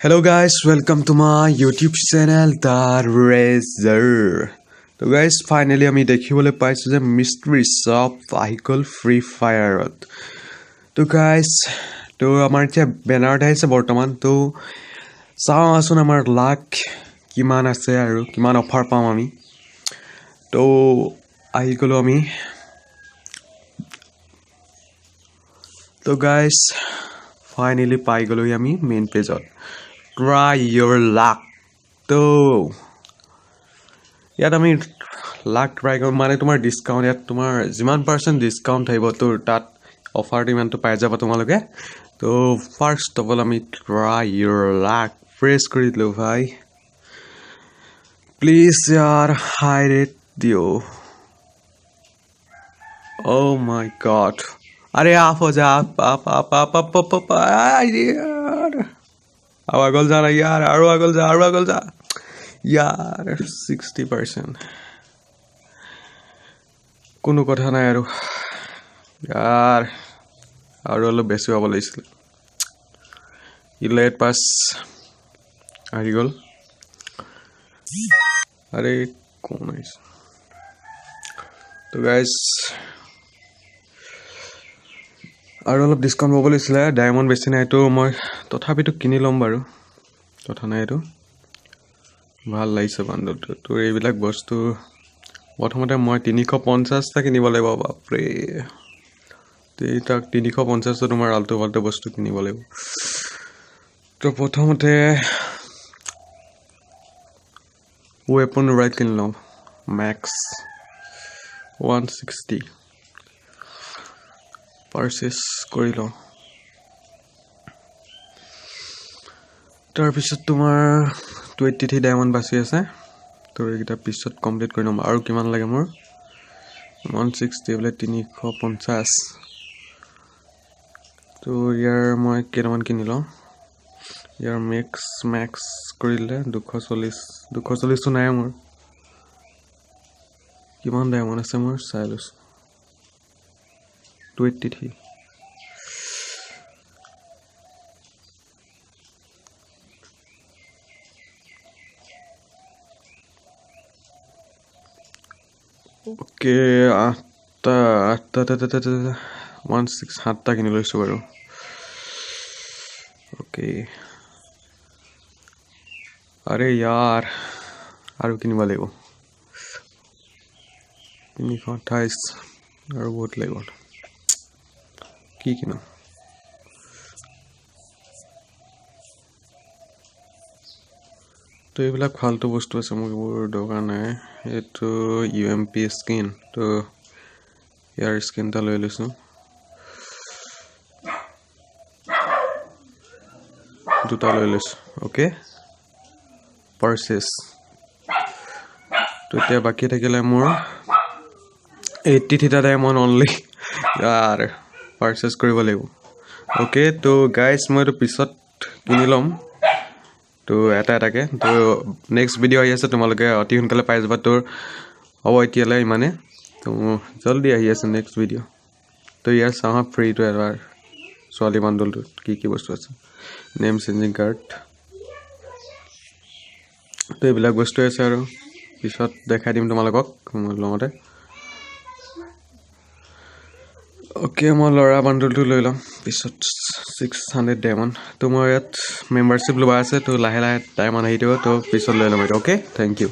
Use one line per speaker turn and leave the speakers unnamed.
Hello guys, welcome to my YouTube channel, The Razor. তো guys, finally আমি দেখিবলৈ পাইছোঁ যে মিষ্ট্ৰি শ্বপ আহি গ'ল ফ্ৰী ফায়াৰত। তো গাইজ, তো আমাৰ এতিয়া বেনাৰত আহিছে বৰ্তমান। তো চাওঁ আছোন আমাৰ লাক কিমান আছে আৰু কিমান অফাৰ পাম আমি। তো আহি গ'লোঁ আমি। তো গাইজ, ফাইনেলি পাই গ'লোহি আমি মেইন পেজত, ট্ৰাই ইয়ৰ লাক। তো ইয়াত আমি লাক ট্ৰাই কৰিম, মানে তোমাৰ ডিছকাউণ্ট, ইয়াত তোমাৰ যিমান পাৰ্চেণ্ট ডিছকাউণ্ট থাকিব, তোৰ তাত অফাৰটো ইমানটো পাই যাবা তোমালোকে। তো ফাৰ্ষ্ট অফ অল আমি ট্ৰাই ইয়ৰ লাক প্ৰেছ কৰি দিলোঁ। ভাই, প্লিজ यार, হাই ৰেট দিও। Oh my God! अरे, ऑफ हो जा, of of of of of of of. यार, আৰু আগল যা না ইয়াৰ, আৰু আগল যা, আৰু আগল যা ইয়াৰ। 60%, কোনো কথা নাই আৰু ইয়াৰ, আৰু অলপ বেছি হ'ব লাগিছিলে। ইলেট পাছ আহি গ'ল। আৰে, কোন আহিছে? তো গাইজ, আৰু অলপ ডিছকাউণ্ট পাব লাগিছিলে। ডায়মণ্ড বেছি নাই, এইটো মই তথাপিতো কিনি ল'ম বাৰু, কথা নাই। এইটো ভাল লাগিছে বাণ্ডলটো। তো এইবিলাক বস্তু প্ৰথমতে মই 350টা কিনিব লাগিব। বাপৰে, তাক 350টা তোমাৰ আল্টু ফাল্টু বস্তু কিনিব লাগিব। তো প্ৰথমতে ৱেপন ৰাইট কিনি লওঁ, মেক্স 160 পাৰচেছ কৰি লওঁ। তাৰপিছত তোমাৰ 23 ডায়মণ্ড বাচি আছে। তো এইকেইটা পিছত কমপ্লিট কৰি ল'ম। আৰু কিমান লাগে মোৰ? 160 বোলে, 350। তো ইয়াৰ মই কেইটামান কিনি লওঁ। ইয়াৰ মেক্স মেক্স কৰিলে 240, 240টো নাই মোৰ। কিমান ডায়মণ্ড আছে মোৰ চাই লৈছোঁ। 283। অ'কে, আঠটা, আঠটা, 16, সাতটা কিনি লৈছোঁ বাৰু। অ'কে, আৰে ইয়াৰ, আৰু কিনিব লাগিব। 328 আৰু বহুত লাগিব। কি কিনো? তো এইবিলাক ফাল্টু বস্তু আছে, মোক এইবোৰ দৰকাৰ নাই। এইটো ইউ এম পি স্কিন, তো ইয়াৰ স্কিন এটা লৈ লৈছোঁ। দুটা লৈ লৈছোঁ। অ'কে, পাৰচেছ। তো এতিয়া বাকী থাকিলে মোৰ 83টা ডায়মণ্ড অনলি। ইয়াৰ পাৰচেছ কৰিব লাগিব। অ'কে, তো গাইজ, মই এইটো পিছত কিনি ল'ম, তো এটা এটাকে। তো নেক্সট ভিডিঅ' আহি আছে, তোমালোকে অতি সোনকালে পাই যাবা। তোৰ হ'ব এতিয়ালৈ ইমানে। তো জল্দি আহি আছে নেক্সট ভিডিঅ'। তো ইয়াৰ চাওঁ ফ্ৰীটো এবাৰ, ছোৱালী বাণ্ডলটোত কি কি বস্তু আছে। নেম চেঞ্জিং কাৰ্ড, তো এইবিলাক বস্তুৱে আছে আৰু পিছত দেখাই দিম তোমালোকক মই লওঁতে। অ'কে, মই ল'ৰা বাণ্ডলটো লৈ ল'ম পিছত, 600 ডায়মণ্ড। তো মই ইয়াত মেম্বাৰশ্বিপ লোৱা আছে, তো লাহে লাহে ডায়মণ্ড আহি দিব, তো পিছত লৈ ল'ম এইটো। Okay, thank U.